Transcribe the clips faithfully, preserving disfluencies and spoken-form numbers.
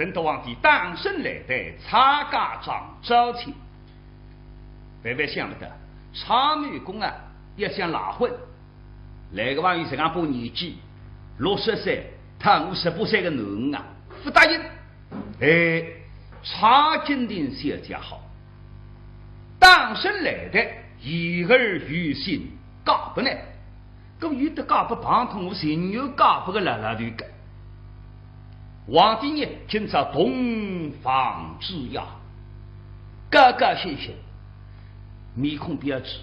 等到皇帝打审来台，差家长招亲。万万想勿到，差门公啊，也想赖婚。来个朋友实梗把年纪，六十岁，讨我十八岁个囡儿啊，勿答应。哎，差金庭小姐好，打审来台，言而有信，嫁拨倷。 搿有得嫁拨旁通，我情愿嫁拨个老老头个。皇帝呢，今朝洞房之夜，高高兴兴，面孔标致，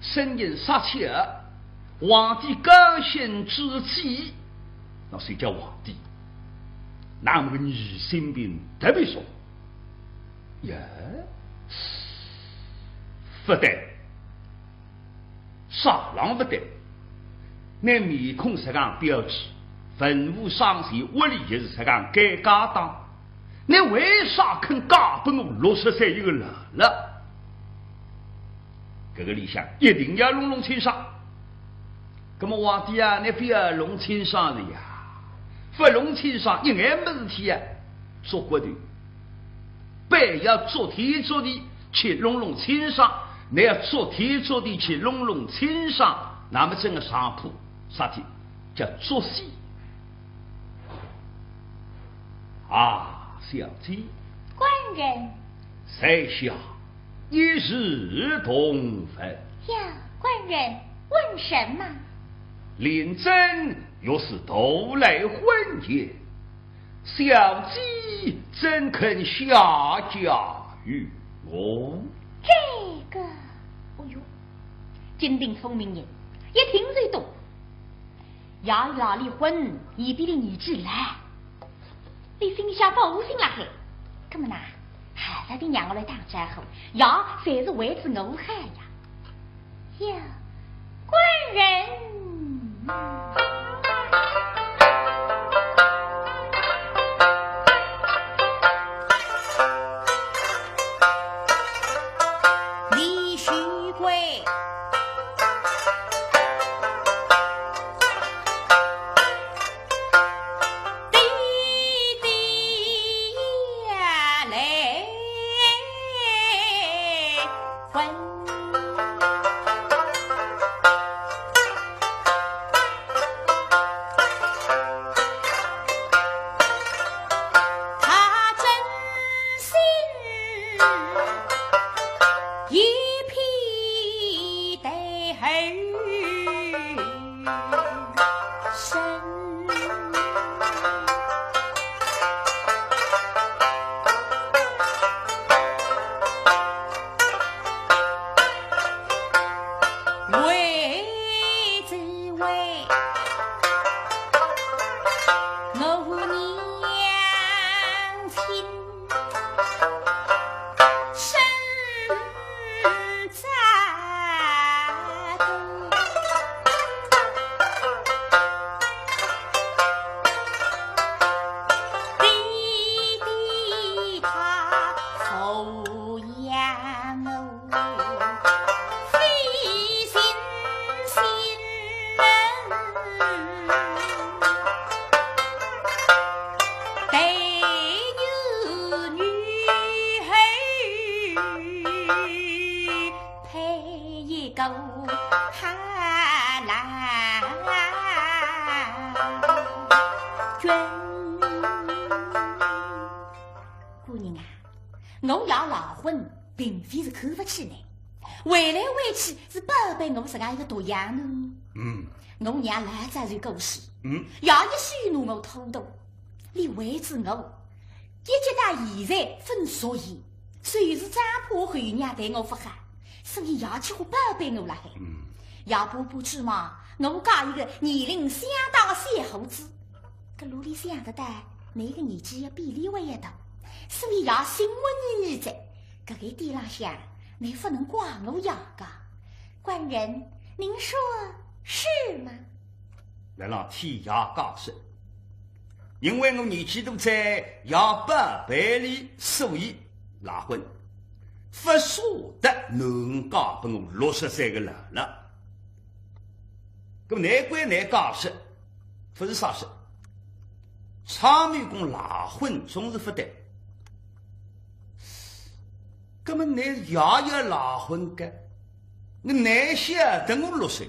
声音杀气啊。皇帝高兴之际，那谁叫皇帝？那么个疑心病特别重。呀，勿对， 啥浪勿对？倷面孔实梗标致，文武双全，屋里也是实梗该家当，倷为啥肯嫁拨我六十岁一个老老？搿个里向一定要弄弄清爽。葛末皇帝啊，倷覅弄清爽了呀，勿弄清爽一眼没事体呀，做骨头。 必要作天作地去弄弄清爽，倷要作天作地去弄弄清爽，那么真个上铺啥体叫作死。啊，小姐。官人。在下一时同问。呀，官人，问什么？令尊若是投来婚姻， 小姐怎肯下嫁于我？这个，哦哟，金庭聪明人，一听就懂。爷要离婚，伊比俚年纪老，俚心里向勿高兴了嗨。葛么呢，还是得让我来打招呼，爷才是为仔我好呀。 呀，官人。李秀贵。 官人啊，我爷赖婚并非是看勿起倷，为来为去是宝贝我实梗一个独养囡。嗯。我娘老早就过世，嗯。爷一手拿我拖大，俚为仔我，一直到现在朆熟意，就是张婆后娘待我勿好，所以爷几乎宝贝我了嗨。嗯。爷婆不知嘛，我嫁一个年龄相当的小伙子， 搿哪里想得到，倷个年纪要比俚还要大，所以爷心欢意意哉。搿个点浪向，倷勿能怪我爷个。官人，您说是吗？来让替爷解释，因为我年纪大哉，爷宝贝俚，所以赖婚，勿舍得囡儿嫁拨我六十岁个老老。 搿么难怪难解释，勿是啥事。唱女工赖婚总是勿对。葛末倷爷爷赖婚个，倷哪晓得我六岁？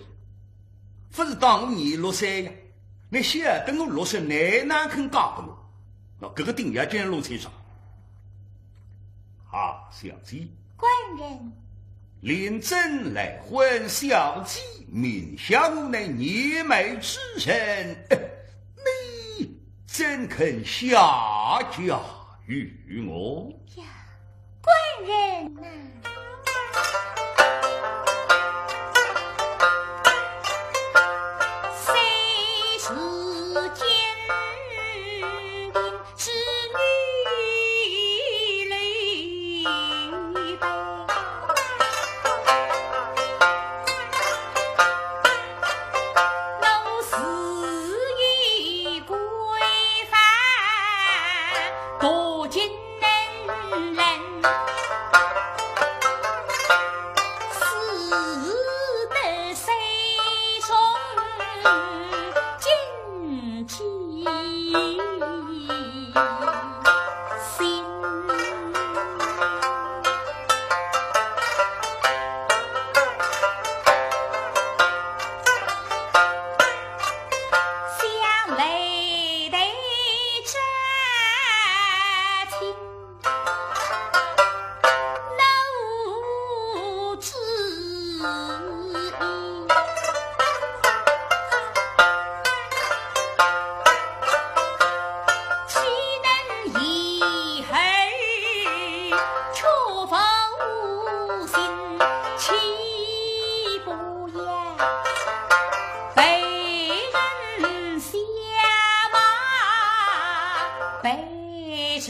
勿是当我廿六岁呀？倷晓得我六岁，倷哪肯嫁拨我？喏，搿个定要叫倷弄清爽。啊，小姐。官人。 令尊赖婚，小姐面向我乃年迈之人，你怎肯下嫁于我？呀，官人呐。虽是坚定 之女来到，我是一个犯，多情人，死得谁送进 岂能掩耳却无心？岂不要被人笑骂，被人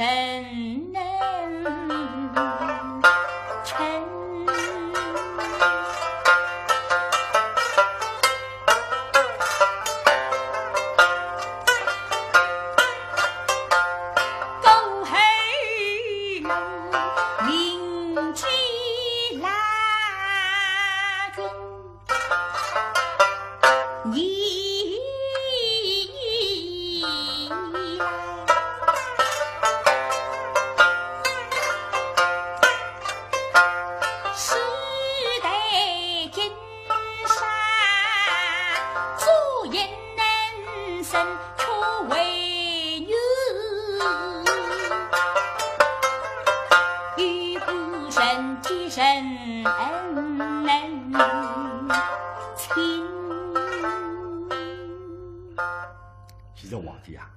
其实皇帝啊，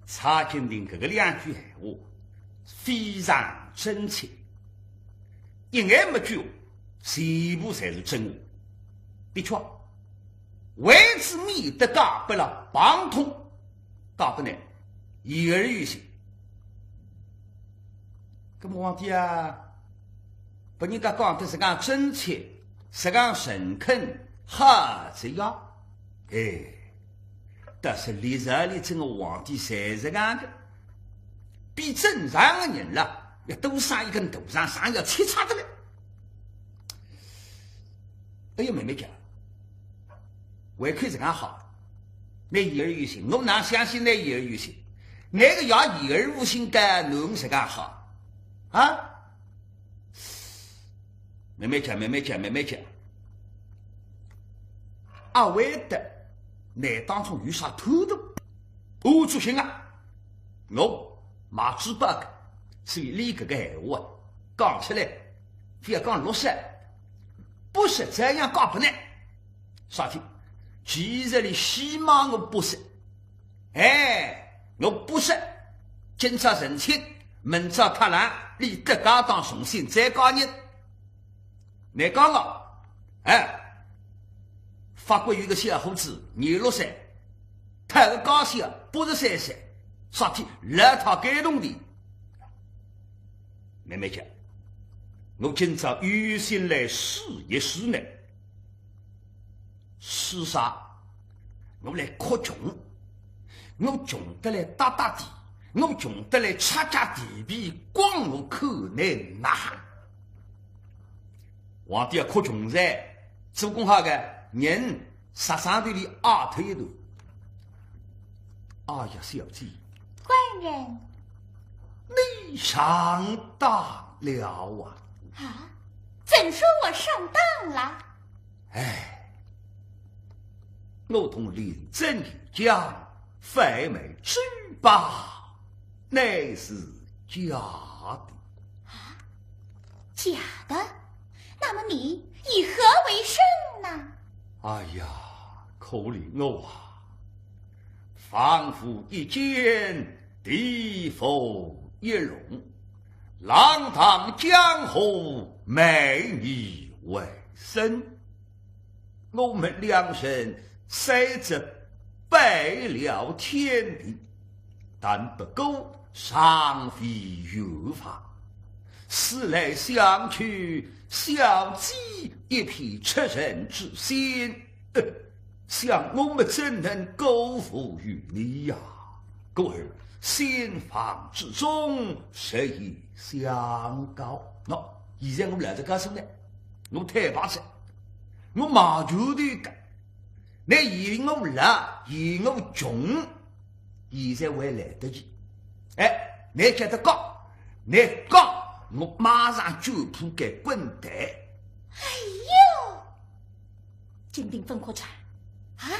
蔡京亭搿个两句闲话非常真切，一言没卷，全部侪是真话。的确，为仔免得嫁拨了彭通，嫁拨呢，言而有信。葛末皇帝啊，拨人家讲得实梗真切，实梗诚恳，好极呀。哎，但是历朝里真个皇帝侪实梗个，比正常个人啦，要多生一根头，常常要切差个嘞。哎呀，慢慢叫，胃口实梗好，倷言而有信，我哪相信倷言而有信？倷个爷言而无信个，倷实梗好啊？ 慢慢叫，慢慢叫，慢慢叫。阿会得，倷当中有啥头头？我做心啊，我买珠宝个，所以俚搿个闲话讲出来，覅讲六十，八十照样讲拨倷。啥体？其实俚希望我八十， 哎，我八十，今朝成亲，明朝踏浪，俚搭界当重新再嫁人。倷讲哦，哎，法国有个小伙子，廿六岁，讨个家小，八十三岁，啥体？老太感动的。慢慢叫，我今朝有心来试一试呢。 试啥？我来哭穷，我穷得来搭搭地，我穷得来拆拆地皮，光我看倷哪哈。皇帝要哭穷哉，做功好个，人杀伤头里矮脱一头。哎呀，小姐，官人，你上当了啊！啊？怎说我上当了？哎，我同令尊一讲，贩卖珠宝乃是假的。啊？假的？那么你以何为生呢？哎呀，可怜我啊！ 房屋一间，地府一弄，浪荡江湖，卖艺为生。我们两人虽则败了天地，但不过尚未圆房。思来想去，小姐一片出尘之心，呃， 想我们怎能辜负于你呀？故而新房之中，实已相告。喏，现在我老实告诉你，我太白哉，我卖拳头个，你嫌我老，嫌我穷，现在还来得及。哎，你叫得告，你告，我马上卷铺盖滚蛋。哎呦！ 金鼎粉哭出来，啊？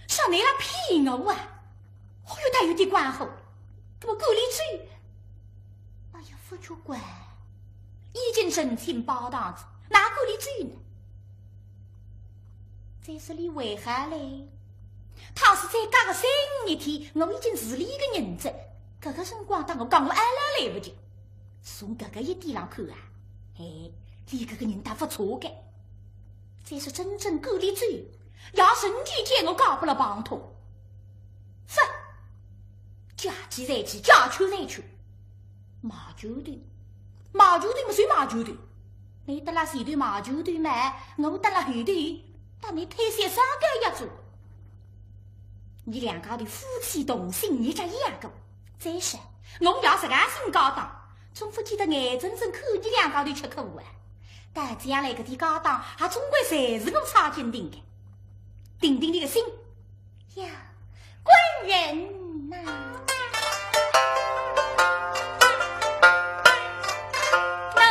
说你来骗我啊？哦哟，倒有点光火，搿么顾里追？哎呀，勿错怪，已经成亲拜堂哉，哪顾里追呢？再说你为啥嘞？倘使再隔个三五日天，我已经是俚个人哉，搿个辰光搭我讲，我阿来来勿及。从搿个一点上看啊，哎，俚搿个人倒勿错个。 再说真正顾里追，也成天叫我嫁拨了帮头。哼，嫁鸡随鸡，嫁犬随犬。卖拳头，卖拳头么就卖拳头。你搭拉前头卖拳头嘛，我搭拉后头，搭你推销商家也做。你两家头夫妻同心，你只一样个。再说，我也是个新家当，总勿见得眼睁睁看你两家头吃苦啊。 到将来搿点家当，还总归侪是我蔡金鼎个。定定你个心。呀，官人呐，我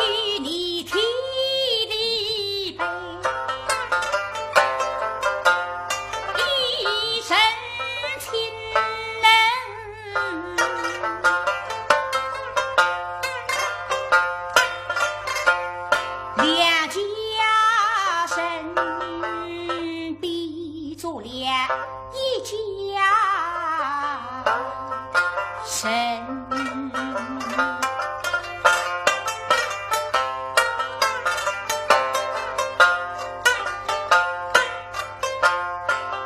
与你天地背，一身亲。 两家人比作了一家人。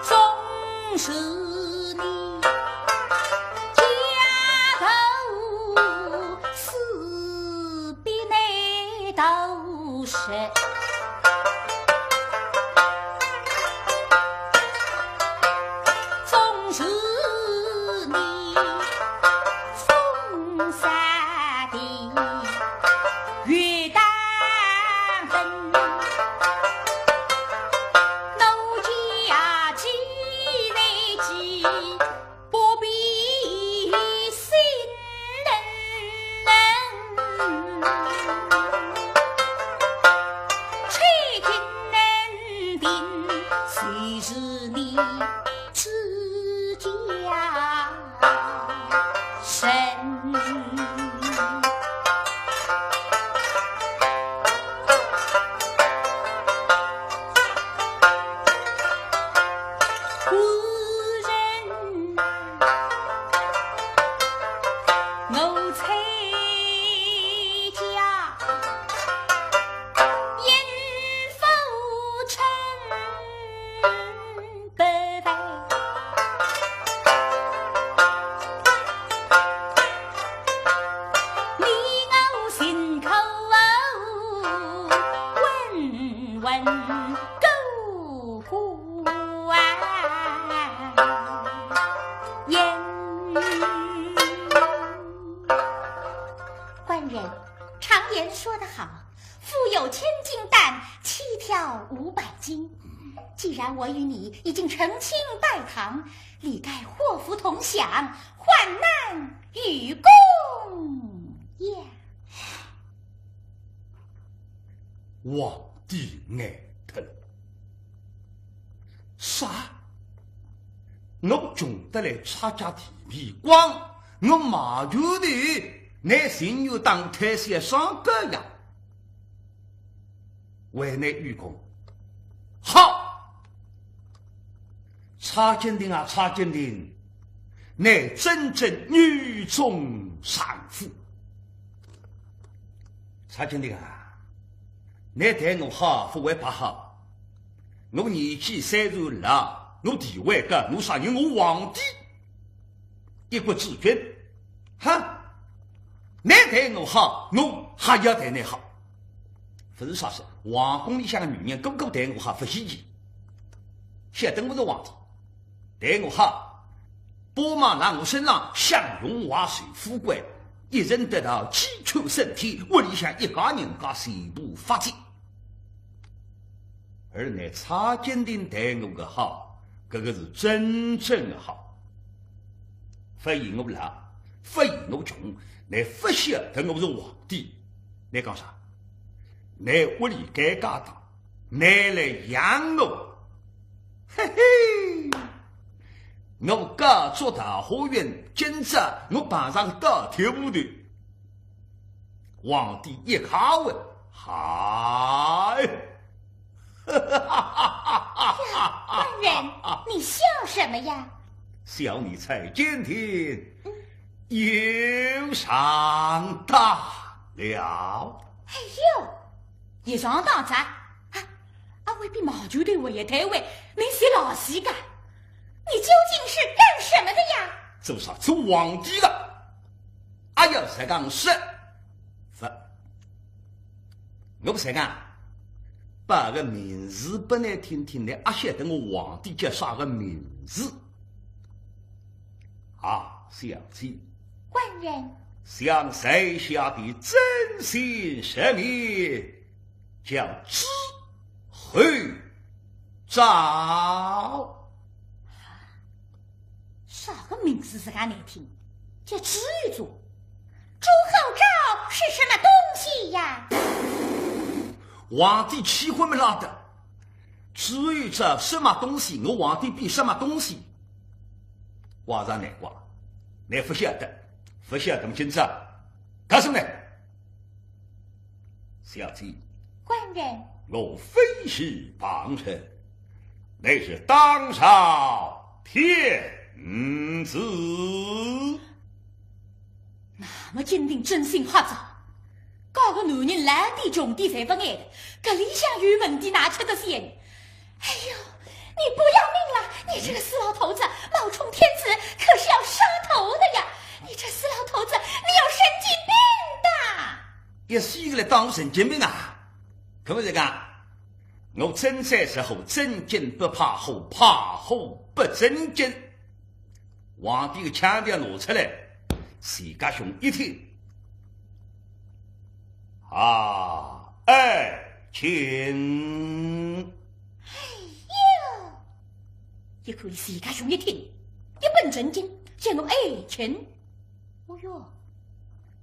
总是你家头四壁内都是，总是你风沙的月当灯。 奴家既然急，不必心疼。吹灯能定，谁是你自家 人。官人啊，我崔家因父成不凡。我与你已经成亲拜堂，理该祸福同享，患难与共呀。皇帝呆脱了。啥？我穷得来差家地皮光，我卖拳头，乃情愿当太师爷上班呀？为难愚公。好，差金庭啊，差金庭，乃真正女中善妇。差金庭啊，你待我好，勿会白好。我年纪虽然老，我地位高，我啥人？我皇帝。 一国之君，哈，你待我好，我还要待你好。勿是啥事，皇宫里向个女人个个待我好，勿稀奇。晓得我是皇帝，待我好，帮忙辣我身浪享荣华受富贵，一人得道，鸡犬升天，屋里向一家人家全部发迹。 而乃差金庭待我个好，搿个是真正个好。勿嫌我老，勿嫌我穷，乃勿晓得我是皇帝。你讲啥？你屋里该家当，你来养我。嘿嘿，我家住大花园，今朝我碰上个倒贴屋头。 皇帝一看问，嗨！官人，你笑什么呀？笑你差金庭有上当了。哎呦，有上当哉？啊，啊，未必毛球头我也太会，你是老实个，你究竟是干什么的呀？做啥？做皇帝的。 哎呀，实梗说，勿，我实梗报个名字拨你听听，你阿晓得我皇帝叫啥个名字？啊，小姐。官人。想在下的真姓实名，叫朱厚照。 啥个名字实梗难听，叫朱厚照。朱厚照是什么东西呀？皇帝气昏么啦的，朱厚照什么东西？我皇帝比什么东西？皇上难怪，你勿晓得，勿晓得么今朝告诉你。 小姐。官人。我非是旁人，乃是当朝天子。那么金庭真心吓着，搿个男人烂的穷的侪勿爱的，搿里向有问题哪吃得消呢？ 哎呦，你不要命了！你这个死老头子，冒充天子可是要杀头的呀！你这死老头子，你要神经病的！一死个来当神经病啊！可不是讲，我真在时候真金不怕火，怕火不真金。皇帝个腔调拿出来，徐家雄一听，啊，爱卿。 哎呦！一看徐家雄一听，一本正经，叫我爱卿。哦哟，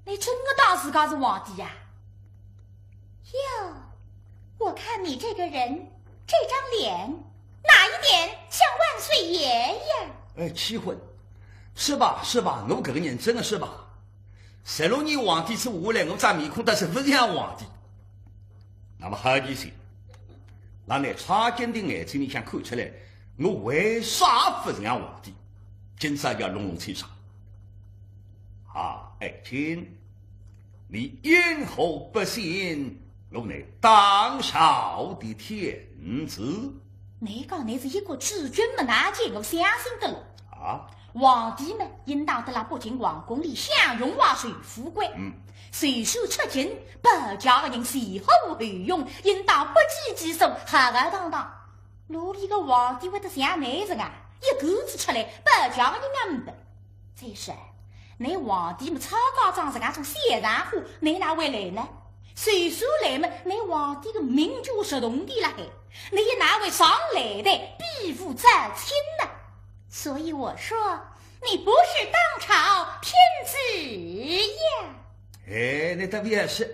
你真个当自家是皇帝呀？哟，我看你这个人，这张脸，哪一点像万岁爷呀？哎，气昏！是吧，是吧，我搿个人真个是吧。 十六年皇帝做下来，我张面孔倒是勿像皇帝。那么好几些，辣乃差金庭眼睛里向看出来，我为啥勿像皇帝？今朝要弄弄清爽。啊，爱卿，你因何不信我乃当朝的天子？你讲你是一国之君么，哪见我相信得落？啊？ 皇帝嘛，应当得辣北京皇宫里享荣华受富贵。嗯。就算出京，保驾个人前呼后拥，应当百计计数，浩浩荡荡。哪里个皇帝会得像你实梗，一个子出来，保驾个人也没得。再说，你皇帝嘛，草稿章实梗种小场化，你哪会来呢？就算来嘛，你皇帝个名就实动的辣海。你也难为上来的比武招亲呐。所以我说，你不是当朝天子呀。哎，你倒别说，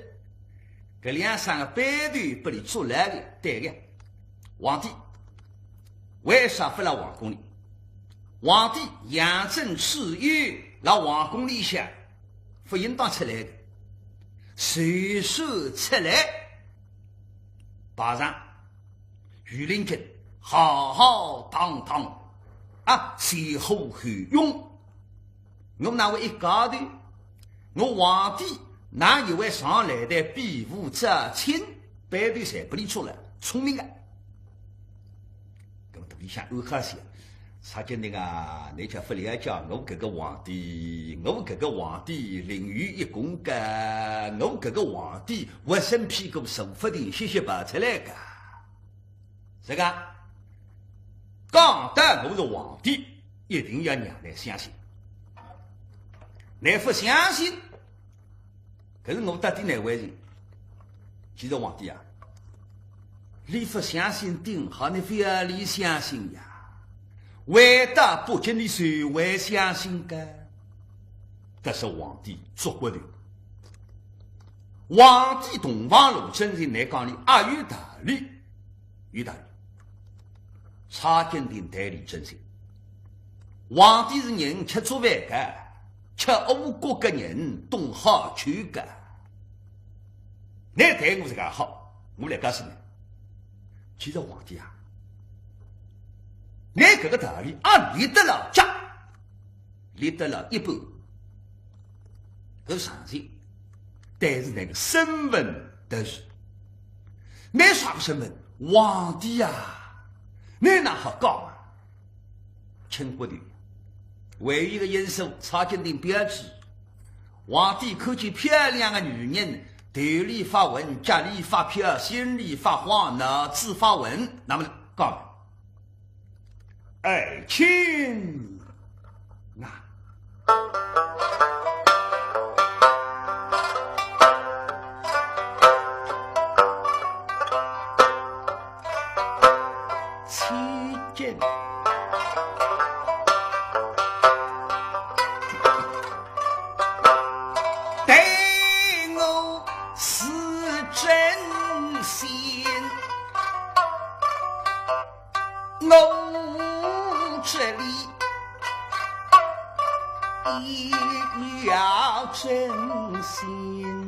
搿两三个班头拨你捉来的，对个。皇帝为啥勿辣皇宫里？皇帝杨震自幼辣皇宫里向，勿应当出来的，随手出来，爬上 御林军浩浩荡荡啊，前呼后拥。我哪会一家头？我皇帝哪有会上来的比武招亲，班头侪拨你捉了，聪明啊！搿么肚里向暗好笑，蔡京鼎啊，你叫勿了解我搿个皇帝，我搿个皇帝另有一功个，我搿个皇帝浑身屁股坐勿定，歇歇跑出来个。 这个，讲得我是皇帝，一定要让倷相信。倷勿相信，搿是我到底难为情。其实皇帝啊，你勿相信顶好，你非要你相信呀。为到北京你谁会相信个？但是皇帝做骨头。皇帝同房罗真人来讲，你阿有道理？ 有道理。蔡京鼎代理真心。皇帝是人吃做饭个，吃五谷个人懂好酒个。倷对我自家好，我来告诉倷。其实皇帝啊，倷搿个道理啊，立得牢脚，立得牢一半。 搿是常识，但是那个身份特殊，倷啥个身份？皇帝呀，倷哪好讲啊？轻骨头，唯一个因素，蔡京鼎标致。皇帝看见漂亮的女人，头里发昏，脚里发飘，心里发慌，脑子发昏，那么讲 爱卿啊。蔡京，待我是真心。 我这里也要真心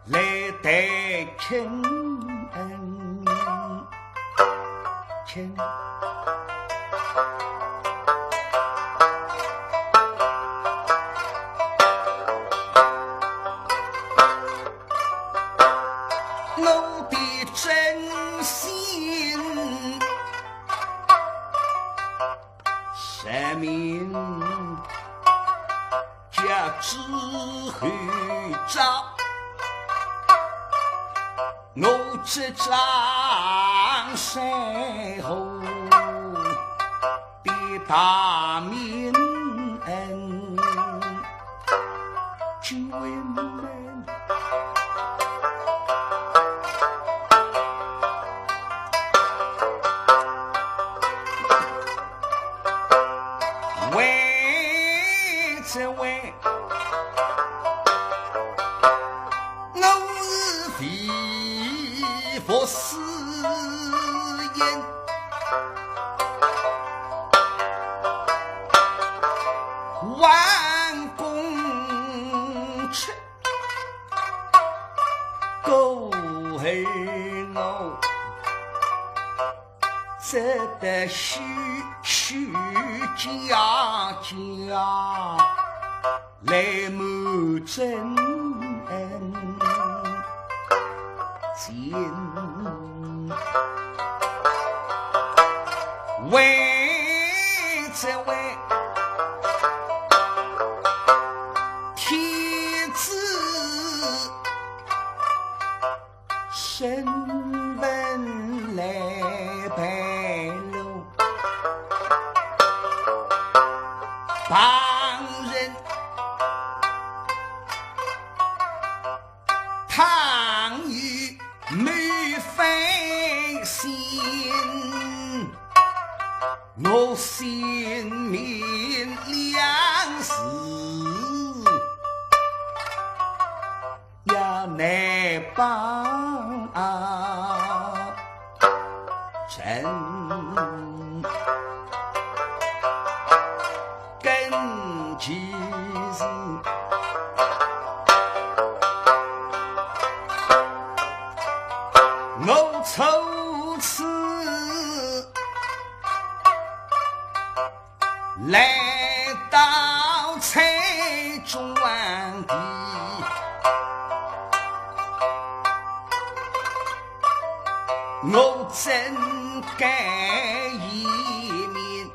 来待卿，卿。 我的真心，神明家之后招，我这张山河 的大名恩，君们。为这位，我是非佛是因。 王公出，过后我只得虚虚假假。 来满真情。为这位天子身份来陪路，旁人倘有冒犯我性命两字也难保全。 根其实，我初次来到采庄地，我怎敢言明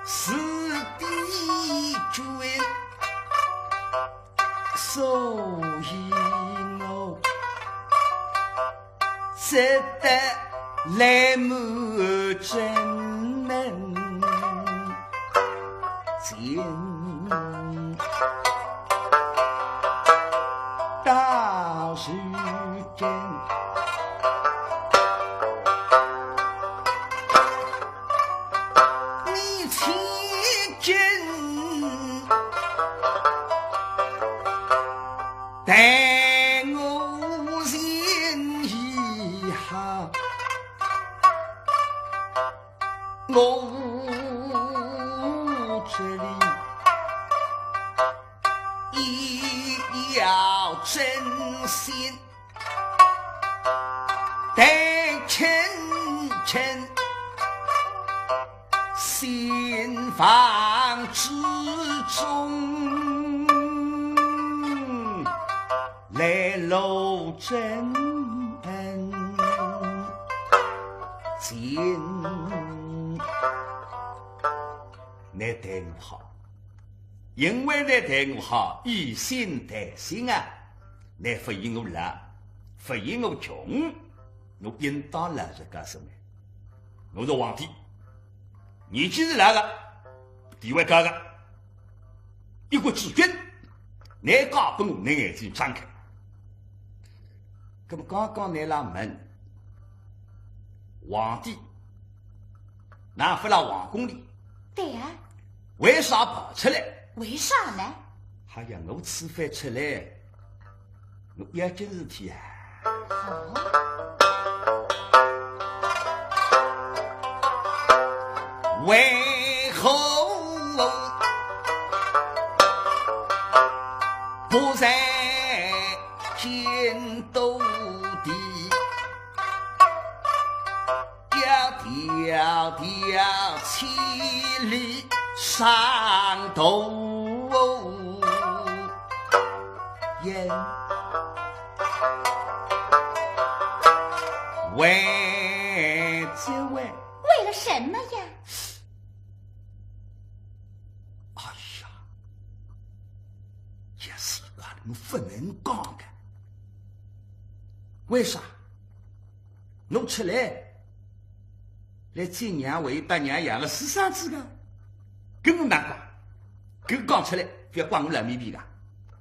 是帝君，所以我只得来满正门前。到如今， 你千金待我情意好，我这里也要真心 待卿臣新房之中，来露真情。倷待我好，因为倷待我好，以心待心啊，倷勿依我老，勿依我穷，我应当老实告诉倷，我是皇帝，年纪是老个，地位高个，一国之君，倷嫁拨我，倷眼睛张开。 那么刚刚倷辣问，皇帝，哪勿辣皇宫里？对呀。为啥跑出来？为啥呢？哎呀，我此番出来，我有件事体啊。哦。为何 不在京都地，要迢迢千里上东瀛。为这位，为了什么呀？ 哎呀，也是怪了，我勿能讲个。为啥？我出来，来见娘，为搭娘养个私生子个，搿我哪讲？搿讲出来，覅怪我老面皮个。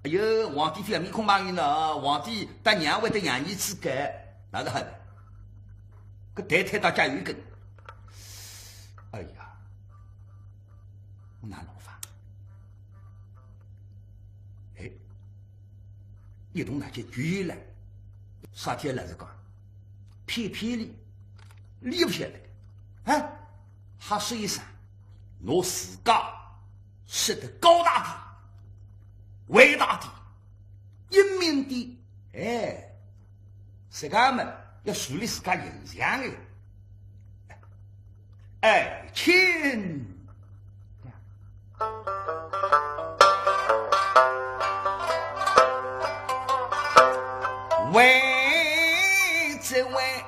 哎哟，皇帝覅面孔碰人呢，皇帝搭娘会得养儿子个，哪能好个？搿蛋坍到脚后跟。哎呀， 我哪弄法？哎，一动脑筋就来了，啥体老实讲，偏偏俚，俚勿晓得个，哎，瞎说一声，拿自家说得高大点，伟大点，英明点，哎， 自家嘛，要树立自家形象个。爱卿，为这位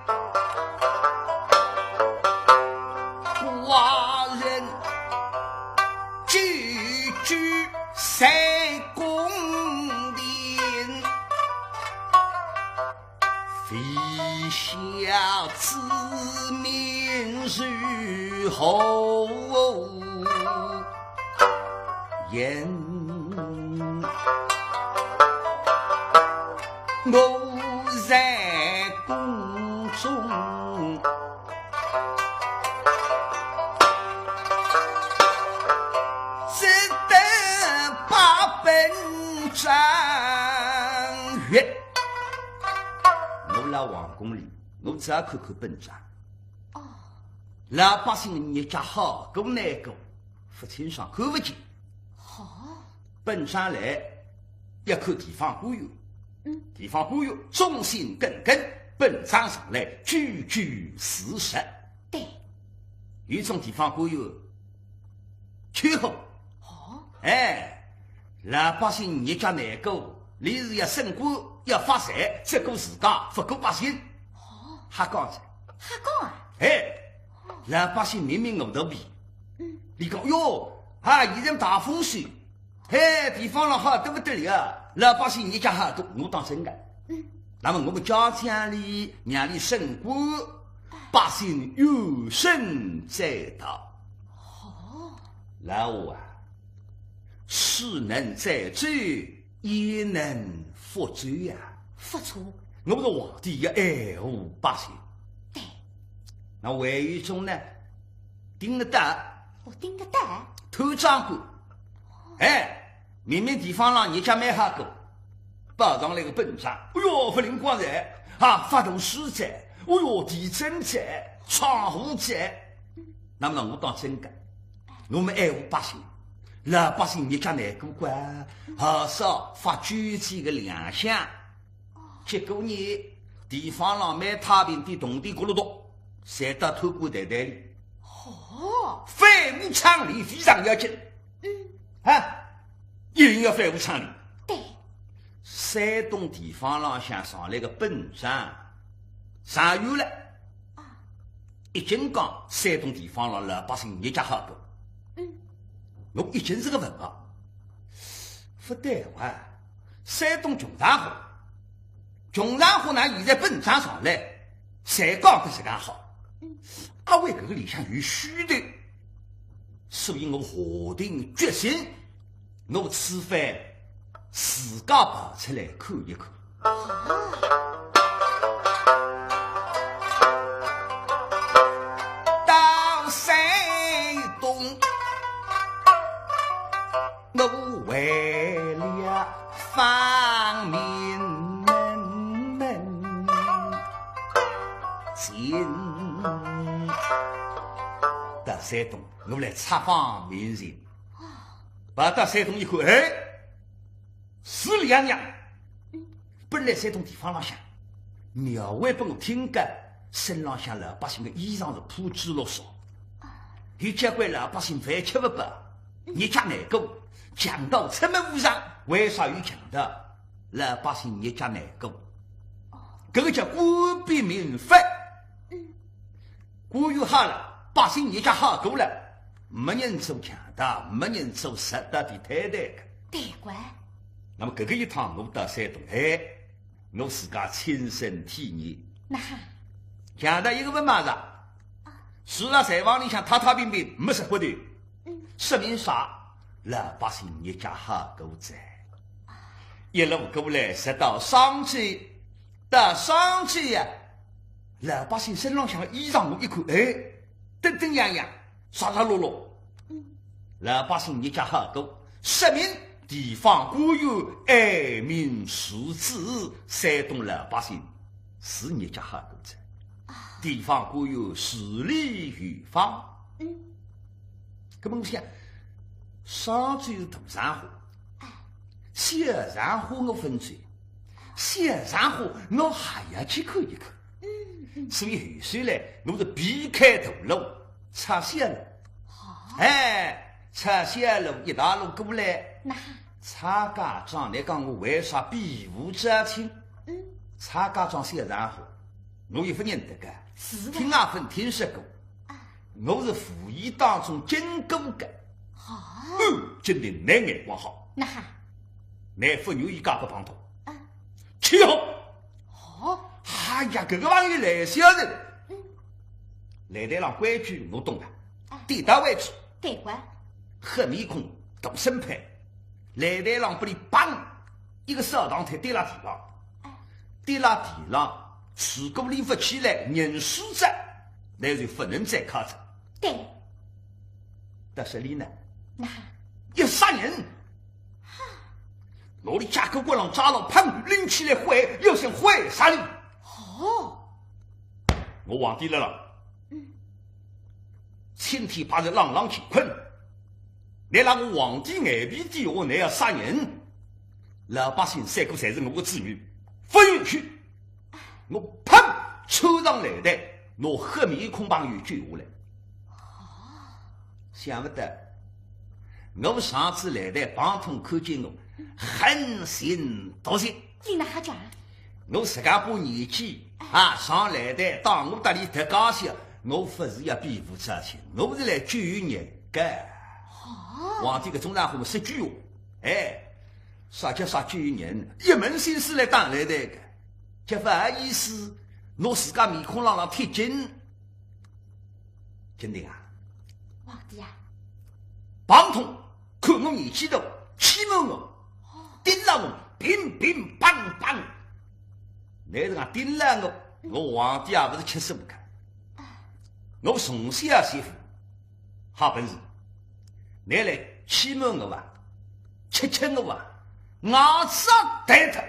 寡人久居三公亭， 非孝子命如何言？我在宫中赏月。我辣皇宫里，我只要看看本章。哦。老百姓日脚好过难过，勿清爽，看勿见。好。本章来，要看地方官员。嗯。地方官员忠心耿耿，本章上来句句事实。对。有种地方官员， 吹嘘。哦。哎，老百姓日脚难过，俚是要升官要发财，只顾自家，勿顾百姓。哦。瞎讲哉。瞎讲啊？哎，老百姓明明饿肚皮。嗯。俚讲，哟，啊，现在大丰收，嘿，地方浪好得勿得了啊，老百姓日脚好过，我当真个。嗯。那么我们家乡里让俚升官，百姓怨声载道。哦。 老话啊，水能载舟，亦能覆舟呀。勿错。我们个皇帝要爱护百姓。对。那还有一种呢，顶得到。哦，顶得到。贪赃官。哎，明明地方浪日脚蛮好过，报上来个本章，哎哟，勿灵光哉，啊，发大水哉，哎哟，地震哉，闯祸哉。 那么我当真个，我们爱护百姓，老百姓日脚难过啊，好少发救济个粮饷。结果呢，地方浪买太平点铜钿咕噜咚，侪到贪官袋袋里。哦。反无常理非常要紧。嗯。啊，一定要反无常理。对。山东地方浪向上来个本章，上有了。 一径讲山东地方浪老百姓日脚好过。嗯。我一径是个问号。勿对哇，山东穷上火，穷上火哪现在本章上来，侪讲得实梗好。嗯。阿为搿个里向有虚头，所以我下定决心， 我此番自家跑出来看一看。到山东，我为了访民门前。到山东，我来采访民情。跑到山东一看，哎， 是两样。本来山东地方浪向，庙会拨我听个，省浪向老百姓个衣裳是铺子落少，有交关老百姓饭吃勿饱，日脚难过，强盗出没无常，为啥有强盗？老百姓日脚难过，搿个叫官逼民反。 官员好了，百姓日脚好过了，没人做强盗，没人做实在的太太个。对个。那么搿个一趟我到山东，哎，我自家亲身体验。哪哈？强盗一个勿买着，住辣柴房里向太太平平，没啥活头。嗯。说明啥？老百姓日脚好过哉。一路过来，直到商丘，到商丘呀， 老百姓身浪向个衣裳我一看，哎，登登样样，沙沙落落。嗯。老百姓日脚好过，说明地方官员爱民如子，山东老百姓是日脚好过哉。啊。地方官员治理有方。嗯。搿么我想，商丘是大场化，哎。小场化我勿去， 小场化我还要去看一看。嗯，嗯。所以后首来，我是避开大路，出小路。哦。哎，出小路一大路过来，哪哈？蔡家庄，倷讲我为啥避无招亲？嗯。蔡家庄小场化，我也勿认得个，是个。听也勿听说过。啊。 我是无意当中经过个。哦。嗯，今天倷眼光好。哪哈？倷勿愿意嫁拨帮头。啊。去好。哦。哎呀，搿个朋友来小人。嗯。来台浪规矩我懂个，啊。点到为止。对个。黑面孔，大身板，来台浪拨俚梆，一个扫堂腿跌辣地浪。哎。跌辣地浪，如果俚勿起来，人死哉，倷就勿能再敲哉。对。 但是俚呢，哪哈？要杀人。哈。拿俚架高高浪抓牢，砰，拎起来挥，要想挥杀俚。哦。我皇帝来了。嗯。青天白日朗朗乾坤，倷辣我皇帝眼皮底下，倷要杀人，老百姓三个侪是我的子女，勿允许。我砰，抽上擂台，拿黑面孔朋友救下来。想勿到，我上次擂台碰痛看见我，横行毒舌。俚哪哈讲？我自家把年纪啊，上擂台，当我搭俚搭界些，我勿是要比武之心，我是来救人的。哦。皇帝搿种场化嘛，说句闲话，哎，啥叫啥救人？一门心思来打擂台的，叫勿好意思，拿自家面孔浪浪贴金。金定啊，皇帝啊，碰痛看我年纪大，欺瞒我，盯牢我，乒乒乓乓。倷是讲盯牢我，我皇帝也勿是吃素个。我从小媳妇好本事，倷来欺瞒我啊，吃吃我啊，牙齿要弹脱。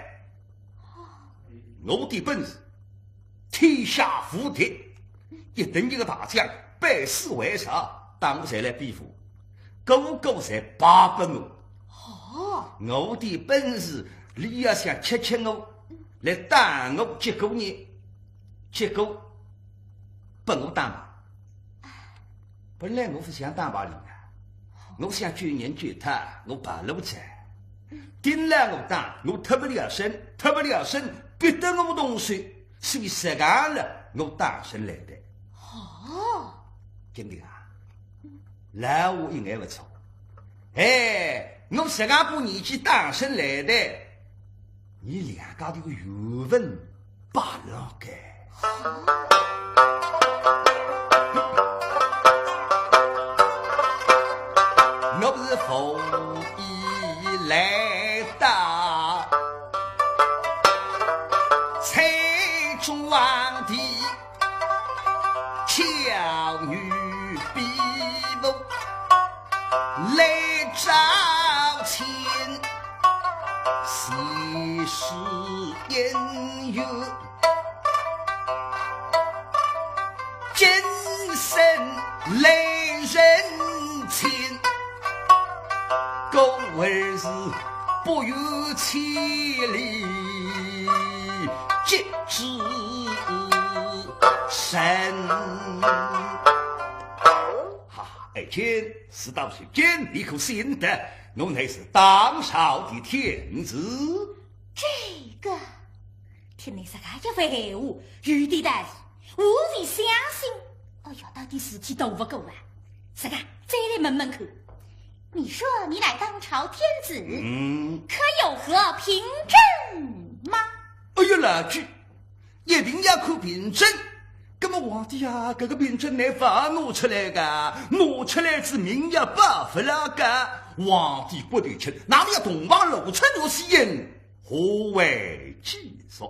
我的本事，天下无敌，一等一个大将，百死为首，当我侪来比武，个个侪拜本我。哦。我的本事，俚要想吃吃我，来打我，结果呢，结果拨我打败。本来我勿想打败俚个，我想救人救脱，我跑路哉。盯牢我打，我脱勿了身，脱勿了身，逼得我动手，所以实梗了，我打身来的。哦。金定啊，老话一眼勿错。哎，我实梗把年纪打身来的，伲两家头个缘分 罢了该。我是无意来到蔡中皇帝巧女比武来招亲，是是因缘。 今生来认亲，故而是不远千里接之人。哈哈，爱卿，事到如今，你可信得我乃是当朝的天子？这个 听倷实梗一番闲话，有点道理，我才相信。哎呀，到底事体大勿过啊？实梗，再来问问看。你说你乃当朝天子，嗯。可有何凭证吗？哎呀，老鬼，一定要看凭证。葛末皇帝啊，搿个凭证倷勿拿出来个，拿出来仔命要保勿牢个。皇帝骨头轻，哪能要洞房露宿，要死人？ 何为其所？